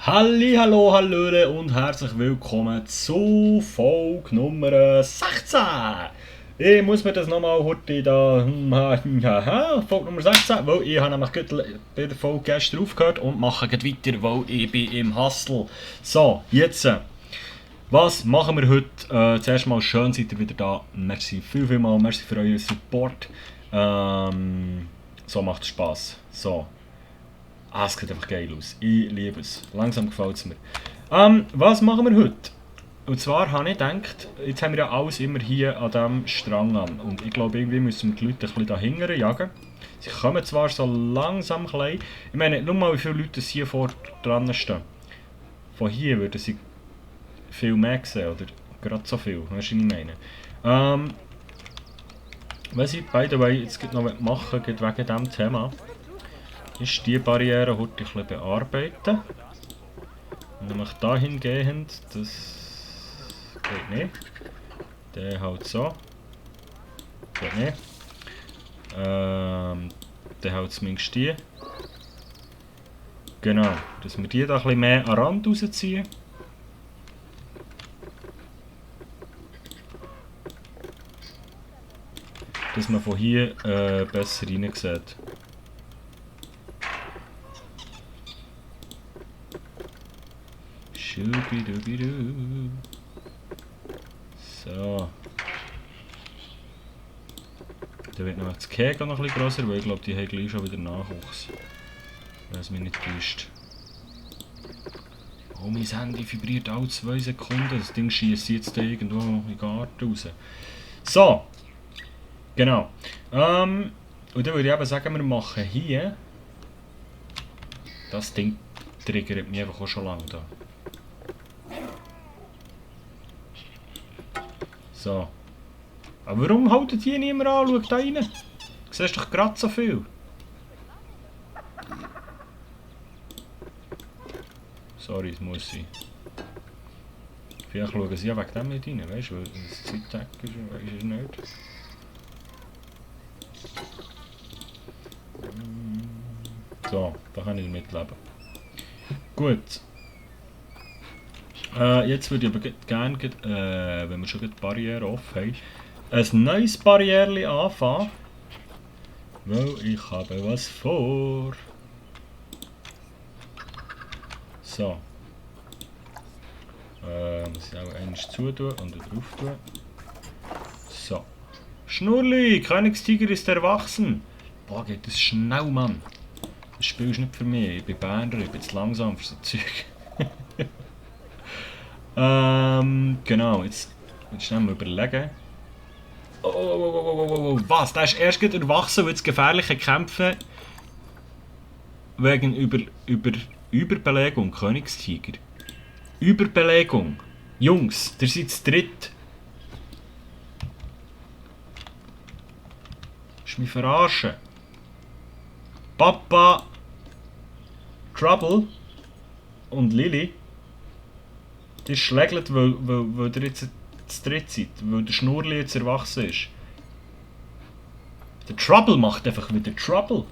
Hallo, Hallöle und herzlich willkommen zu Folge Nummer 16. Ich muss mir das nochmal heute da. Folge Nummer 16, weil ich habe nämlich gerade bei der Folge gestern aufgehört und mache gleich weiter, weil ich bin im Hustle. So, jetzt. Was machen wir heute? Zuerst mal schön seid ihr wieder da. Merci vielmals, merci für euren Support. So macht es Spass. So. Es sieht einfach geil aus. Ich liebe es. Langsam gefällt es mir. Was machen wir heute? Und zwar habe ich gedacht, jetzt haben wir ja alles immer hier an diesem Strang an. Und ich glaube, irgendwie müssen wir die Leute ein bisschen dahinter jagen. Sie kommen zwar so langsam klein. Ich meine, schau mal, wie viele Leute hier vor dran stehen. Von hier würden sie viel mehr sehen, oder gerade so viel. Weißt du, was ich meine? Was ich, by the way, jetzt noch machen wegen diesem Thema, ist die Barriere heute ein bisschen bearbeiten. Nämlich dahingehend, das geht nicht. Der halt so. Geht nicht. Der halt zumindest die. Genau, dass wir die da ein bisschen mehr an den Rand rausziehen. Dass man von hier besser rein sieht. Schubidubidu. So. Dann wird noch das Kegel noch ein bisschen grösser, weil ich glaube, die haben gleich schon wieder Nachwuchs. Wenn es mich nicht täuscht. Oh, mein Handy vibriert alle 2 Sekunden. Das Ding schießt jetzt irgendwo in den Garten raus. So. Genau. Und dann würde ich eben sagen, wir machen hier. Das Ding triggert mich einfach auch schon lange da. So. Aber warum haltet die niemand an? Schau da rein. Du siehst doch gerade so viel. Sorry, es muss sein. Vielleicht schauen sie ja wegen dem nicht rein, weißt du, weil es Zeittag ist, weiß ich nicht. So, da kann ich damit leben. Gut. Jetzt würde ich aber gerne, wenn wir schon die Barriere offen haben, ein neues Barriere anfangen. Weil ich habe was vor. So. Muss ich auch eins zutun und drauf tun. So. Schnurli, Königstiger ist erwachsen. Boah, geht das schnell, Mann. Das Spiel ist nicht für mich. Ich bin Berner, ich bin zu langsam für so Zeug. Genau, jetzt schnell mal überlegen. Oh, was? Der ist erst gerade erwachsen, weil jetzt gefährliche Kämpfe wegen Überbelegung, Königstiger. Überbelegung. Jungs, ihr seid zu dritt. Ist mich verarschen. Papa, Trouble und Lily, die schlägt, weil ihr jetzt zu dritt seid, weil der Schnurli jetzt erwachsen ist. Der Trouble macht einfach wieder Trouble.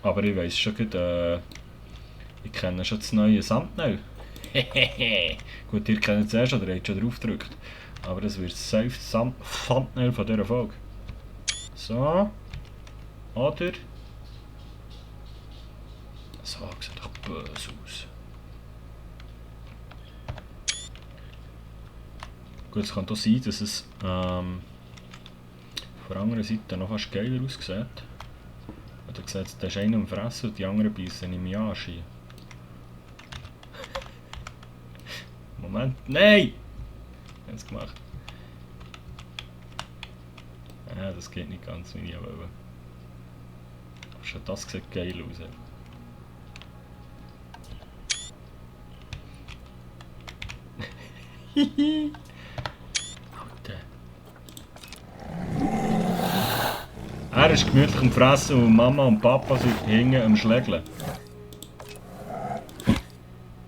Aber ich weiss schon gut, ich kenne schon das neue Thumbnail. Hehehe. Gut, ihr kennt es eh schon, ihr habt schon drauf gedrückt. Aber das wird safe das Thumbnail von dieser Folge. So. Oder? So, sieht doch böse aus. Gut, es kann auch sein, dass es von der anderen Seite noch fast geiler aussieht. Oder sieht, da ist einer am Fressen und die anderen beißen in mich an. Moment, nein! Ich habe es gemacht. Ja, das geht nicht ganz, wie ich wollte. Aber schon das sieht geil aus. Hihi! Alter. Er ist gemütlich am Fressen und Mama und Papa sind hinten am Schlägeln.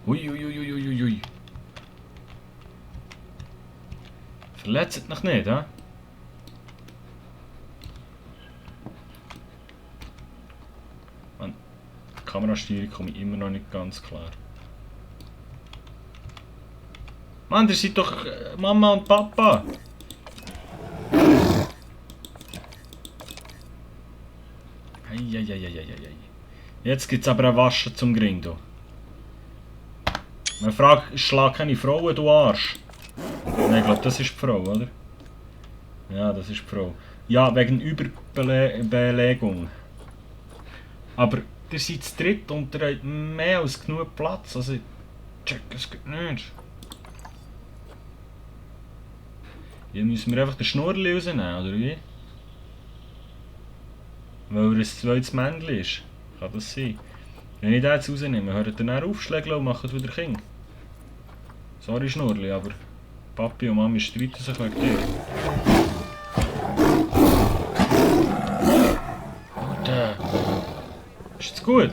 Ui. Verletzt dich nicht, hä? Mann. Kamerasteuerung komme ich immer noch nicht ganz klar. Mann, ihr seid doch Mama und Papa! Eieieiei. Jetzt gibt's aber ein Waschen zum Grindo. Man fragt, schlag keine Frauen, du Arsch. Nein, ich glaube, das ist die Frau, oder? Ja, das ist die Frau. Ja, wegen Überbelegung. Aber ihr seid zu dritt und ihr habt mehr als genug Platz. Also, check, es geht nicht. Hier müssen wir einfach den Schnurrli rausnehmen, oder wie? Weil er ein zweites Männchen ist. Kann das sein? Wenn ich den jetzt rausnehme, hört er dann aufschlägen und macht wieder Kinder. Sorry Schnurrli, aber Papi und Mami streiten sich wegen dir. Alter! Ist jetzt gut?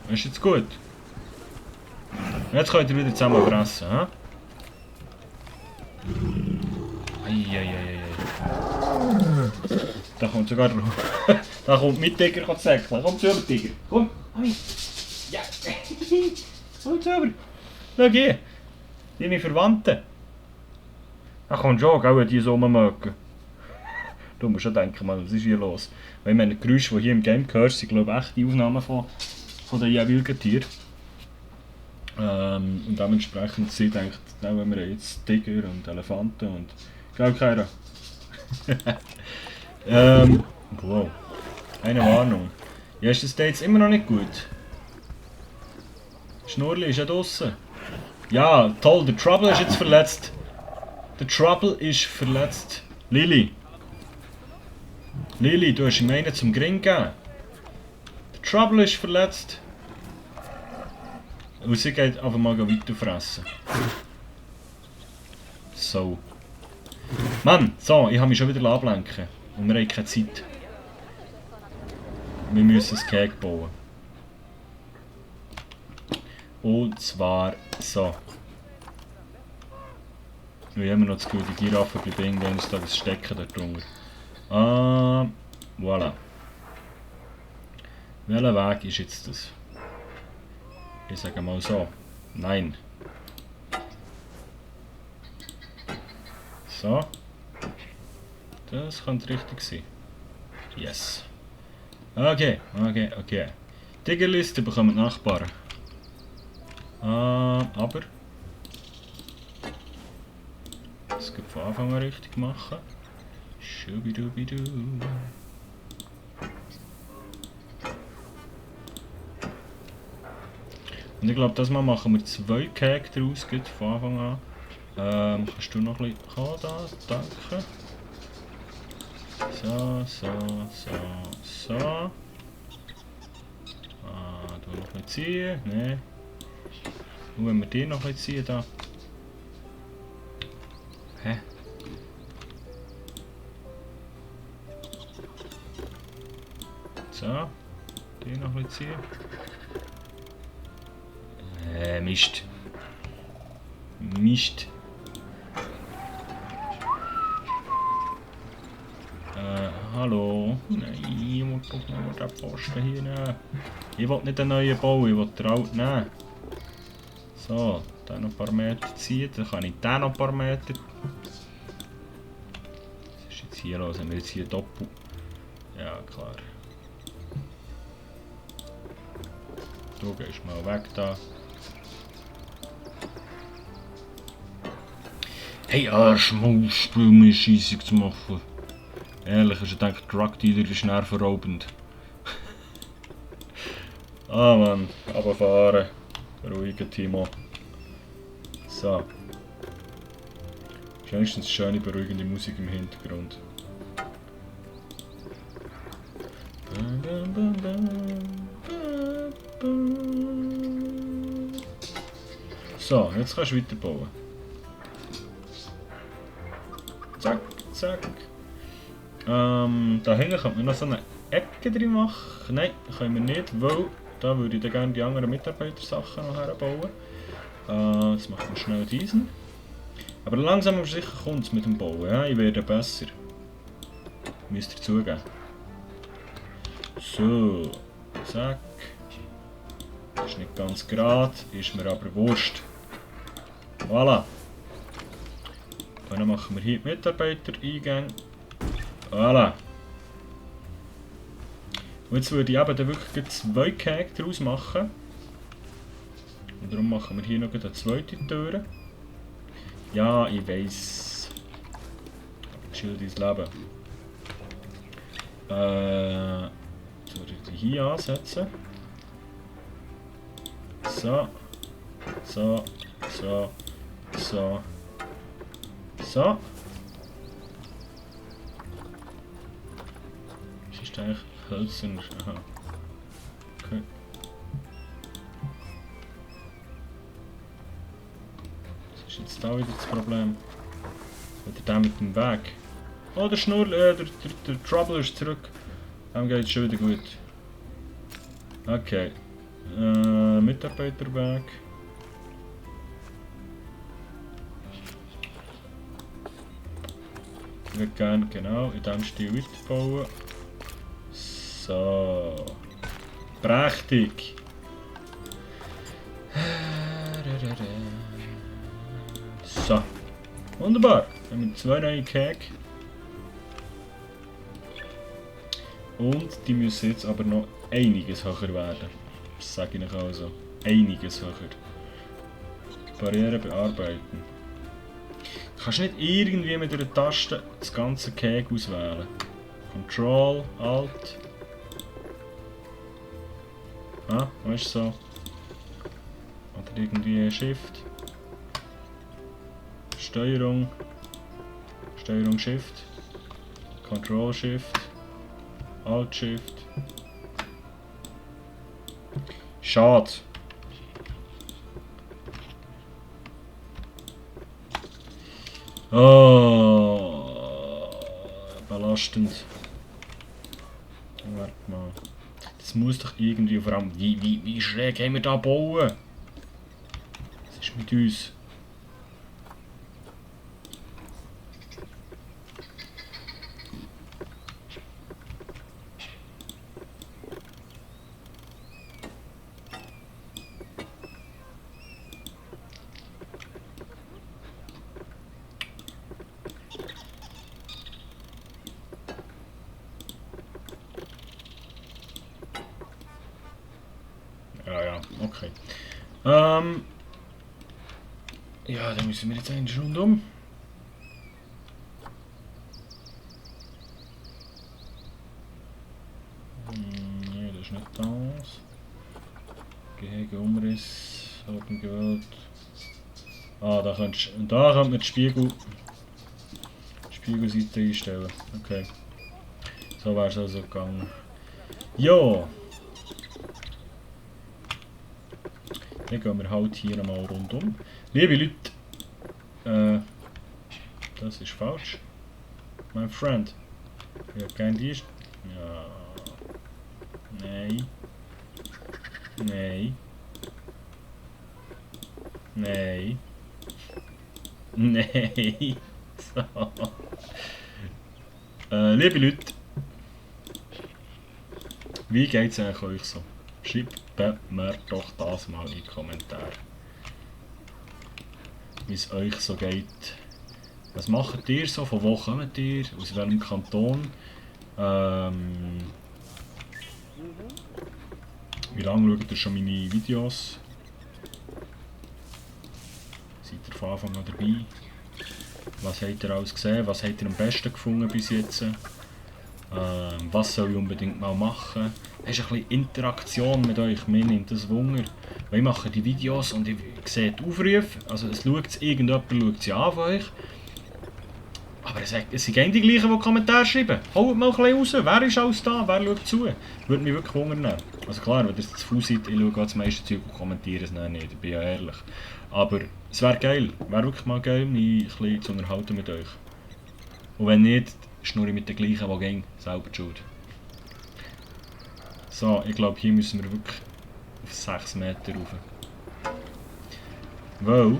Ist jetzt gut? Jetzt könnt ihr wieder zusammen fressen, hä? Eieieiei. Da kommt sogar da kommt mit Tiger säckeln. Komm zu über, Tiger. Komm. Ja. Komm zu über. Schau hier. Deine Verwandten. Da kommt schon, gell, die so rummögen. Du musst schon denken, Mann, was ist hier los? Weil ich meine, die Geräusche, die hier im Game gehört, sind glaube ich echte Aufnahmen von den jeweiligen Tieren. Und dementsprechend sie denkt, wenn wir jetzt Tiger und Elefanten und... Gell, Keira? Wow. Eine Warnung. Ja, ist das jetzt immer noch nicht gut? Schnurrli ist ja draussen. Ja, toll, der Trouble ist jetzt verletzt. Der Trouble ist verletzt. Lili. Lili, du hast ihm einen zum Gring gegeben. Der Trouble ist verletzt. Und sie geht einfach mal weiter fressen. So. Mann, so, ich habe mich schon wieder ablenken. Und wir haben keine Zeit. Wir müssen das Cake bauen. Und zwar so. Wir haben noch das Gefühl, die Giraffe bleibt irgendwann da was stecken dort drunter. Voilà. Welcher Weg ist jetzt das? Ich sage mal so. Nein. So. Das könnte richtig sein. Yes. Okay. Tigerliste bekommen die Nachbarn. Aber... Das geht von Anfang an richtig machen. Schubidubidu. Und ich glaube, das Mal machen wir 2 Cake daraus, geht von Anfang an. Kannst du noch ein bisschen kommen da? Danke. So. Du noch ein bisschen ziehen? Nein. Und wenn wir die noch ein bisschen ziehen da. Hä? So. Die noch ein bisschen ziehen. Mist. Hallo? Nein, ich will doch noch den Posten hier nehmen. Ich will nicht einen neuen bauen, ich will den alten nehmen. So, den noch ein paar Meter ziehen, dann kann ich den noch ein paar Meter. Was ist jetzt hier los? Haben wir jetzt hier doppelt? Ja, klar. Du gehst mal weg da. Hey Arschmaus, spiel mir scheissig zu machen. Ehrlich, ich denke, Drug Dealer ist nervenraubend. Ah Mann, runterfahren. Ruhiger Timo. So. Wenigstens schöne, beruhigende Musik im Hintergrund. So, jetzt kannst du weiterbauen. Zack. Da hinten könnte man noch so eine Ecke drin machen. Nein, können wir nicht, weil da würde ich dann gerne die anderen Mitarbeitersachen noch herbauen. Jetzt machen wir schnell diesen. Aber langsam aber sicher kommt es mit dem Bauen. Ja? Ich werde besser. Müsst ihr zugeben. So, zack. Ist nicht ganz gerade, ist mir aber wurscht. Voilà. Und dann machen wir hier die Mitarbeitereingänge. Voilà. Und jetzt würde ich eben dann wirklich 2 Käge daraus machen. Und darum machen wir hier noch eine zweite Tür. Ja, ich weiss. Chill dein Leben. Jetzt würde ich die hier ansetzen. So. So. So. So. So. Was ist eigentlich hölzerner? Aha. Okay. Was ist jetzt da wieder das Problem? Oder der mit dem Weg? Oh, der der Trouble ist zurück. Dem geht es schon wieder gut. Okay. Mitarbeiterweg. Ich würde gerne genau in diesem Stil weiterbauen. So. Prächtig. So. Wunderbar. Dann haben wir 2 neue Käge. Und die müssen jetzt aber noch einiges höher werden. Das sage ich euch also. Einiges höher. Barriere bearbeiten. Kannst du nicht irgendwie mit einer Taste das ganze Käge auswählen? Control, Alt. Ah, weißt du so? Oder irgendwie Shift. Steuerung. Steuerung Shift. Control Shift. Alt Shift. Schade. Oh, belastend. Warte mal. Das muss doch irgendwie, vor allem, wie schräg haben wir da bauen? Was ist mit uns? Ja, okay. Ja, dann müssen wir jetzt eigentlich rundum. Nee, das ist nicht das. Gehege Umriss, haben gewählt. Ah, da könnte man die Spiegelseite einstellen. Okay. So wäre es also gegangen. Ja. Dann gehen wir halt hier nochmal rundum. Liebe Leute, das ist falsch. Mein Freund. Ich hätte gerne die. Ja. Nein. Nein. Nein. Nein. So. Liebe Leute, wie geht es eigentlich euch so? Schreibt mir doch das mal in die Kommentare. Wie es euch so geht. Was macht ihr so? Von wo kommt ihr? Aus welchem Kanton? Wie lange schaut ihr schon meine Videos? Seid ihr von Anfang an dabei? Was habt ihr alles gesehen? Was habt ihr am besten gefunden bis jetzt? Was soll ich unbedingt mal machen? Es ist ein bisschen Interaktion mit euch, mir nimmt das Wunder. Weil ich mache die Videos und ich sehe die Aufrufe, also irgendjemand schaut sie an von euch. Aber es sind die gleichen, die Kommentare schreiben. Holt mal ein bisschen raus, wer ist alles da, wer schaut zu? Würde mich wirklich wundern. Also klar, wenn ihr zu faul seid, ich schaue das meiste Zeug und kommentiere es nicht, ich bin ja ehrlich. Aber es wäre geil, wäre wirklich mal geil, mich ein bisschen zu unterhalten mit euch. Und wenn nicht, schnurre ich mit den gleichen, die gehen, selber die Schuld. So, ich glaube, hier müssen wir wirklich auf 6 Meter rauf. Weil,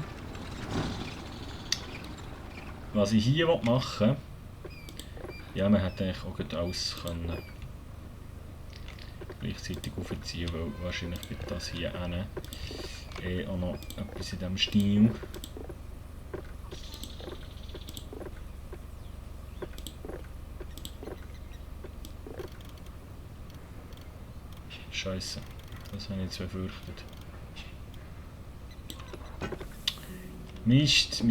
was ich hier machen will, ja, man hätte eigentlich auch alles können gleichzeitig aufziehen, weil wahrscheinlich gibt das hier hinten auch noch etwas in diesem Stil. Scheiße, das habe ich jetzt befürchtet. Mist. Es ist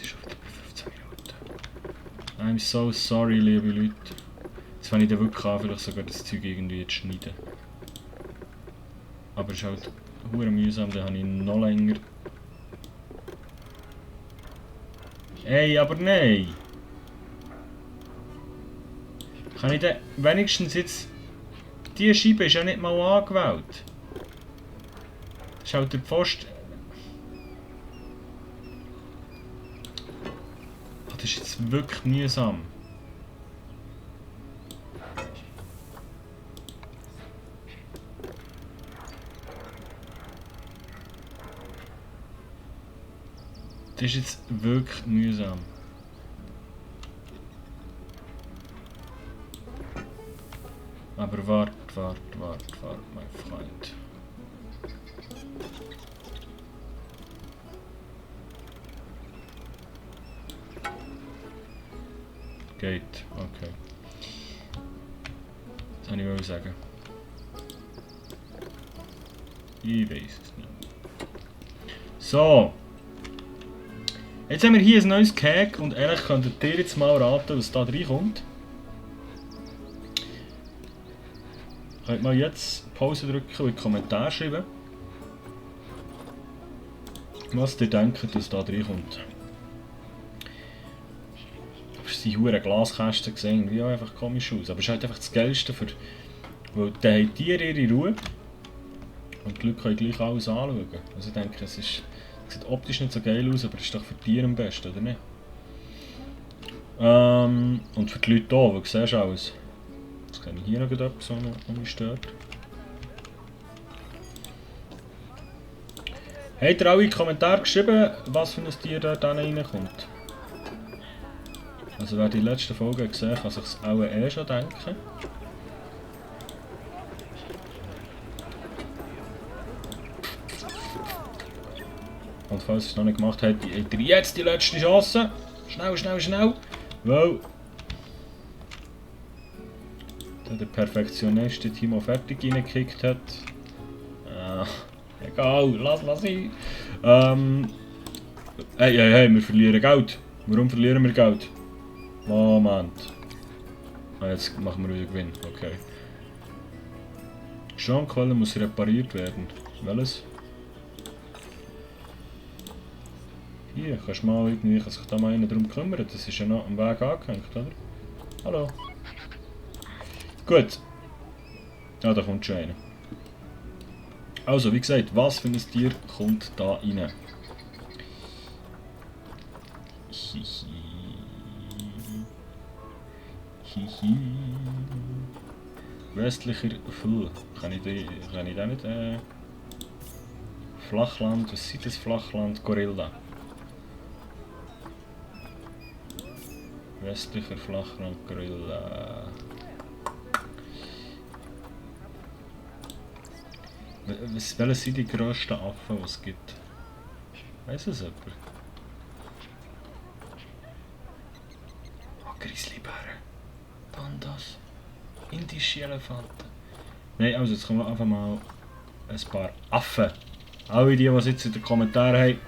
schon wieder bei 15 Minuten. I'm so sorry, liebe Leute. Jetzt fange ich dann wirklich an, vielleicht sogar das Zeug irgendwie zu schneiden. Aber es ist halt hure mühsam, dann habe ich noch länger. Ey, aber nein! Kann ich dann wenigstens jetzt... Die Scheibe ist ja nicht mal angewählt. Das ist halt der Pfosten... Oh, das ist jetzt wirklich mühsam. Das ist jetzt wirklich mühsam. Aber wart, mein Freund. Geht, okay. Das kann ich wohl sagen. Ich weiß es nicht. So. Jetzt haben wir hier ein neues Cake und ehrlich könntet ihr jetzt mal raten, was da reinkommt. Könnt mal jetzt Pause drücken und in die Kommentare schreiben, was ihr denkt, was da reinkommt. Die huren Glaskästen sehen irgendwie auch einfach komisch aus, aber es ist halt einfach das Geilste, weil dann habt ihr ihre Ruhe und die Leute können gleich alles anschauen. Also ich denke, es sieht optisch nicht so geil aus, aber es ist doch für die am besten, oder nicht? Und für die Leute hier, weil du siehst alles. Jetzt kann ich hier noch etwas, was mich stört. Habt ihr alle in die Kommentare geschrieben, was für ein Tier da reinkommt? Also wer die letzte Folge gesehen hat, kann sich das auch schon denken. Und falls ihr es noch nicht gemacht habt, habt ihr jetzt die letzte Chance. Schnell. Weil der Perfektionist Timo fertig reingekickt hat. Egal, lass ihn. Hey, wir verlieren Geld. Warum verlieren wir Geld? Moment. Jetzt machen wir wieder Gewinn, okay. Stromquelle muss repariert werden. Welches? Hier, kannst du mal irgendwie, kann sich da mal einer darum kümmern? Das ist ja noch am Weg angehängt, oder? Hallo? Gut. Ja, da kommt schon einer. Also, wie gesagt, was für ein Tier kommt da rein? Westlicher Fluh. Kann ich den nicht? Flachland, was ist das Flachland? Gorilla. Westlicher Flachland Gorilla. Welche sind die grössten Affen, die es gibt? Weiss es jemand? Oh, Grizzlybären. Pandas. Indische Elefanten. Nein, also jetzt kommen wir einfach mal ein paar Affen. Alle die, was jetzt in den Kommentaren haben,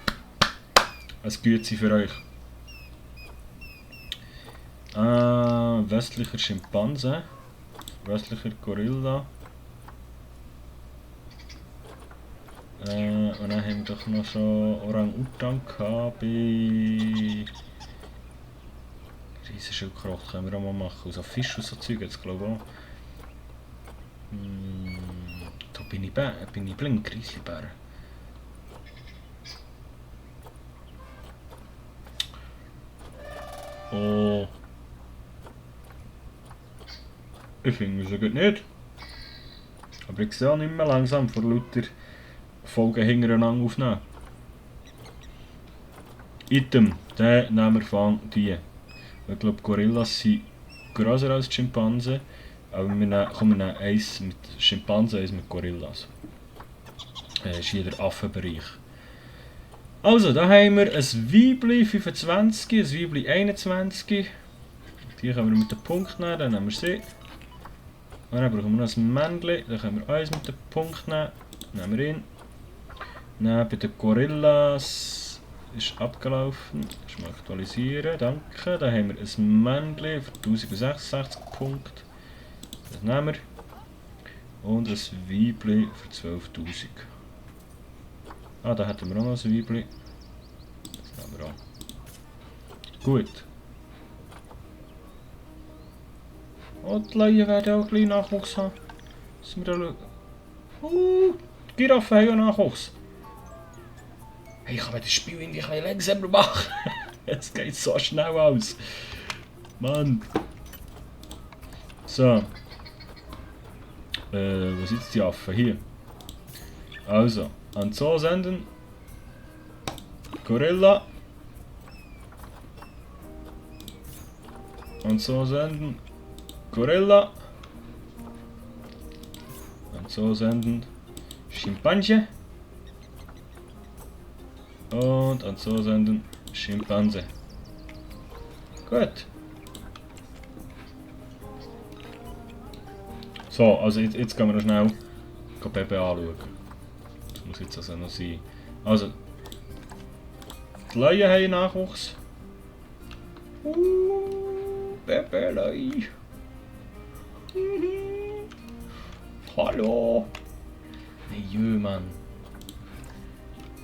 ein Gützi für euch. Westlicher Schimpanse. Westlicher Gorilla. Und dann haben wir doch noch schon Orang-Utan gehabt bei... Riesenschildkröte können wir auch mal machen. Also Fisch und so Zeug jetzt glaube ich auch. Da bin ich blind, Grizzlybären. Oh. Ich finde sie gut nicht. Aber ich sehe auch nicht mehr langsam vor lauter Folgen hintereinander aufnehmen. Item, dann nehmen wir von die. Ich glaube, Gorillas sind grösser als Schimpansen. Aber wir nehmen eins mit Schimpansen, eins mit Gorillas. Das ist hier der Affenbereich. Also, da haben wir ein Weibli 25, ein Weibli 21. Die können wir mit dem Punkt nehmen, dann nehmen wir sie. Und dann brauchen wir noch ein Männchen, dann können wir eins mit dem Punkt nehmen. Nehmen wir ihn. Dann bei den Gorillas ist abgelaufen. Ich mal aktualisieren, danke. Dann haben wir ein Männchen für 1066 Punkte. Das nehmen wir. Und ein Weibli für 12.000. Ah, da hätten wir auch noch ein Weibli. Das nehmen wir auch. Gut. Und die Laien werden auch ein bisschen Nachwuchs haben. Dass wir da schauen. Die Giraffen haben ja Nachwuchs. Hey, ich kann mir das Spiel irgendwie ein bisschen langsamer machen. Es geht so schnell aus. Mann. So. Wo sind die Affen? Hier. Also, an so senden. Gorilla. Und so senden. Gorilla. Und so senden. Schimpanse. Und an so senden. Schimpanse. Gut. So, also jetzt gehen wir noch schnell Baby anschauen. Das muss jetzt also noch sein. Also, die Laien haben Nachwuchs. Baby-Lei. Hallo. Hey, jö, Mann.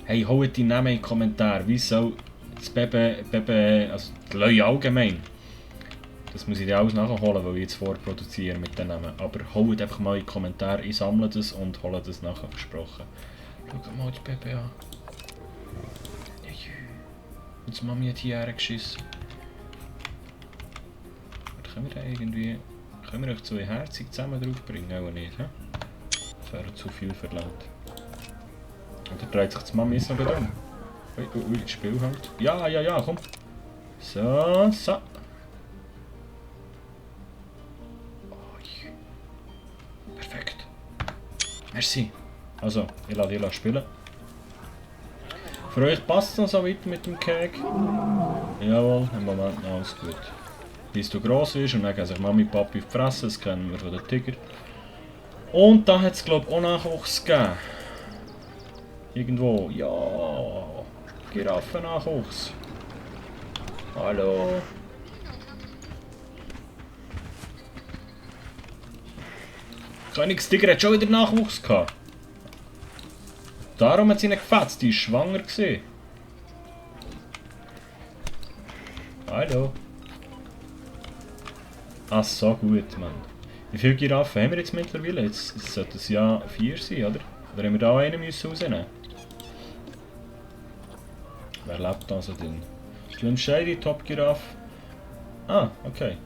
Hey, holt die Namen in die Kommentare. Wie soll das Baby, also die Laien allgemein. Das muss ich dann alles nachholen, weil ich jetzt vorproduziere mit den Namen. Aber holt einfach mal in die Kommentare, ich sammle das und hole das nachher versprochen. Schaut mal das Baby an. Und die Mami hat hierher geschissen. Können wir da irgendwie... Können wir euch zwei herzig zusammen draufbringen? Auch nicht, hä? Das wäre zu viel verlangt. Oder dreht sich die Mami jetzt noch um? Ui, ui, ui, Spiel halt. Ja, ja, ja, komm. So, so. Perfekt. Merci. Also, ich lasse die spielen. Für euch passt es noch so weit mit dem Cake? Jawohl, im Moment noch alles gut. Bis du gross bist und dann gehen sich Mami und Papi auf die Fresse, das kennen wir von den Tiger. Und da hat es glaube ich auch Nachwuchs gegeben. Irgendwo, ja. Giraffennachwuchs. Hallo. Königstiger hat schon wieder Nachwuchs gehabt. Darum hat sie nicht gefetzt, die war schwanger gewesen. Hallo. Ach so, gut, Mann. Wie viele Giraffen haben wir jetzt mittlerweile? Jetzt sollte es ja 4 sein, oder? Oder haben wir da einen rausnehmen? Wer lebt da so drin? Slim Shady, Top Giraffe. Ah, okay.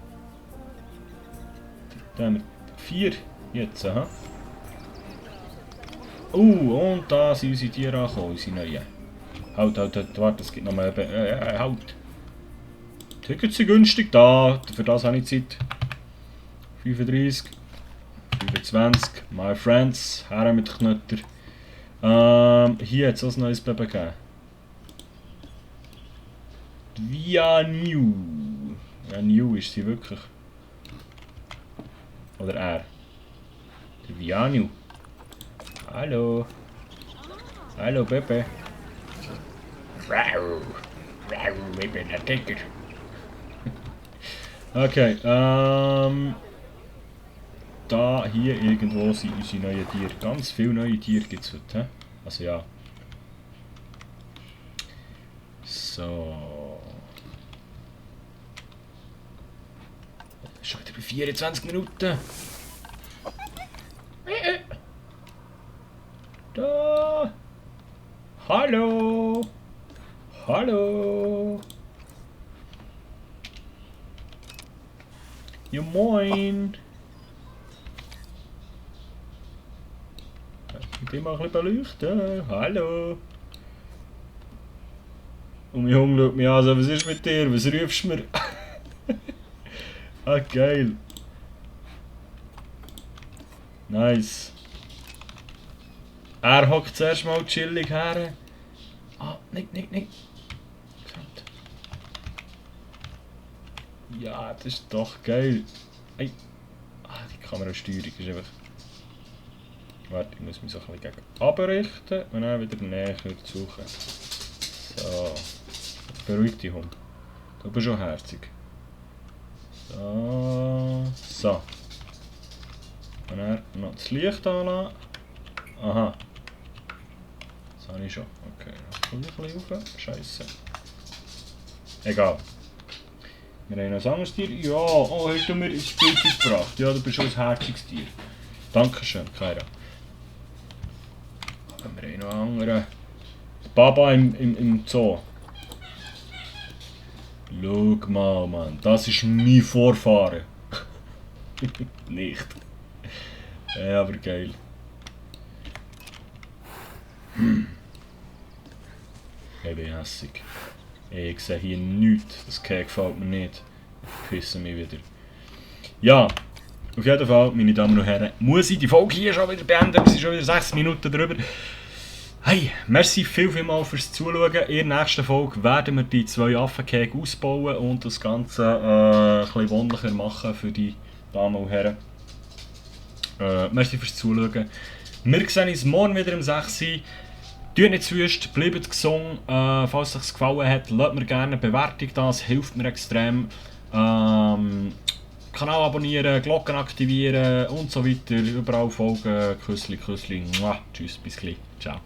Da haben wir 4 jetzt, aha. Und da sind unsere Tiere angekommen, unsere neuen. Halt, warte, es gibt noch mal halt. Tickets sind günstig, da, für das habe ich Zeit. 35, 25, my friends, her mit Knötter. Hier hat es auch ein neues Baby gegeben. Via New. Ja, New ist sie wirklich. Oder er. Der Via New. Hallo. Hallo, Baby. Rau. Rau, ich bin ein Tiger. Okay, da hier irgendwo sind unsere neuen Tiere. Ganz viele neue Tiere gibt es heute. He? Also ja. So. Schon wieder bei 24 Minuten. Da. Hallo. Hallo. Ja, moin. Ich bin mal ein bisschen beleuchten. Hallo. Und mein Junge schaut mich an, so, was ist mit dir? Was rufst du mir? Ah, geil. Nice. Er hockt zuerst mal chillig her. Ah, nicht. Ja, das ist doch geil. Ei. Ah, die Kamerasteuerung ist einfach... Warte, ich muss mich so ein bisschen gegen abrichten und dann wieder näher suchen. So. Beruhig dich, Hund. Du bist schon herzig. So. Und dann noch das Licht anlassen. Aha. Das habe ich schon. Okay, noch ein bisschen rauf. Scheisse. Egal. Wir haben noch ein anderes Tier. Ja, oh, hast du mir ins Spielzeug gebracht? Ja, du bist schon ein herziges Tier. Dankeschön, Kaira. Aber wir haben noch einen anderen. Baba im Zoo. Schau mal, Mann. Das ist mein Vorfahren. Nicht. Ja, aber geil. Ich bin hässig. Ich sehe hier nichts. Das Cake gefällt mir nicht. Ich pisse mich wieder. Ja, auf jeden Fall, meine Damen und Herren, muss ich die Folge hier schon wieder beenden. Wir sind schon wieder 6 Minuten drüber. Hey, merci vielmals fürs Zuschauen. In der nächsten Folge werden wir die 2 Affenkekse ausbauen und das Ganze ein bisschen wunderlicher machen für die Damen und Herren. Merci fürs Zuschauen. Wir sehen uns morgen wieder um 6 Uhr. Tut nicht zu wüst, bleibt gesund. Falls es euch gefallen hat, lasst mir gerne eine Bewertung da, das hilft mir extrem. Kanal abonnieren, Glocken aktivieren und so weiter. Überall folgen. Küssli. Tschüss, bis gleich. Ciao.